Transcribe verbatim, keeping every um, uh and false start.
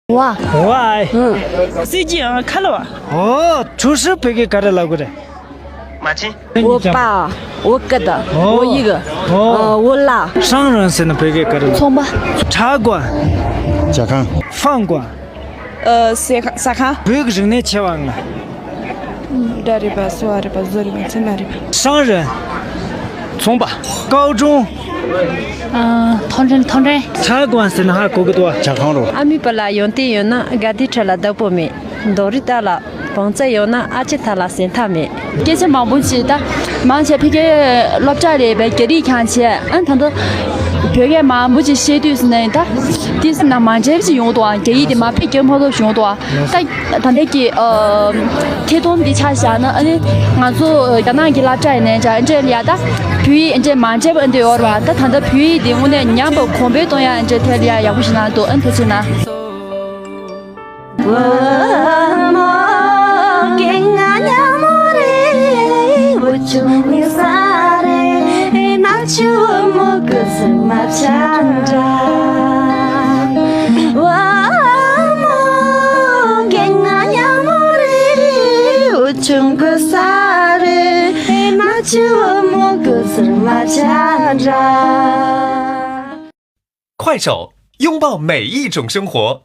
ཝ། ཝའི། ཧུང་། སྲིད་ཀྱི་ཨང་ཁ་ལ་བ། ཨོ། 厨师 བོད་སྐད་ག་རེ་ལབ་དགོས་རེད། མ་བྱན། 我爸，我哥的，哦。我一个，哦。呃，我辣。 商人 ཟེར་ན་བོད་སྐད་ག་རེ་ལབ། ཚོང་པ། 茶馆། ཇ་ཁང་། 饭馆། ཨ། ཟ་ཟ་ཁང་། བོད་ཀྱི་རིག་གནས་ཆེ་བ་ལྔ། སྒྲ་རིག་པ། བཟོ་བ་རིག་པ། བཟོ་རིག་པ། ཚད་མ་རིག་པ། 商人། ཚོང་པ། 高中། ཨ། མཐོ་འབྲིང་མཐོ་འབྲིང་། 茶馆 ཟེར་ན་ཧ་གོ་གི་འདུག་བ། ཇ་ཁང་རོ། ཨ་མའི་པཱ་ལགས་ཡོན་ཏན་ཡོད་ན་དགའ་བདེ་ཁྲོད་ལ་བདག་པོ་མེད། རྡོ་རིང་ལྟར་ལ་བང་རྩལ་ཡོད་ན་ཨ་ཅེ་ཐང་ལ་ཟད་མཐའ་མེད། སྐད་ཆ་མང་པོ་ཅིག་ད་མང་ཆེ་ཕ་གིའི་སློབ་གྲྭ་རེད་པས། རྒྱ་རིགས་ཀྱང་བྱས། ཨ་ནི་ད་ལྟ་བོད་སྐད་མང་པོ་ཅིག་བཤད་དུས་ཟེར་ན་ད་དེ་ཟེར་ན་མང་ཆེ་ཅིག་ཡོང་འདུག་ཨ། རྒྱ་ཡིག་དེ་མ་ཕེབས་རྒྱ་མ་ཐོབ་བྱུང་འདུག་ཨ། ད་ད་ལྟ་གི་ཨ་ཐད་གཏོང་འདི་ཆ་བཞག་ན། ཨ་ནི་ང་ཚོ་རྒྱ་ནག་གི་སློབ་གྲྭ་ཡིན་ནའི་ཅང་འདྲ་ལ་ཡ་ད་བོད་ཡིག་འདྲ་མང་ཆེ་བ་འདི་ཡོད་རེད་བ། ད་ད་ལྟ་བོད་ཡིག་འདི་དངོས་གནས་ཉམས་པ་གོང་འཕེལ་གཏོང་ཡ་འདྲ་ཐད་ལ་ཡ་ཡག་པོ་ཞིག་གནང་འདུག་ཨ་ནི་ཐུགས་རྗེ་གནང་།快手，拥抱每一种生活。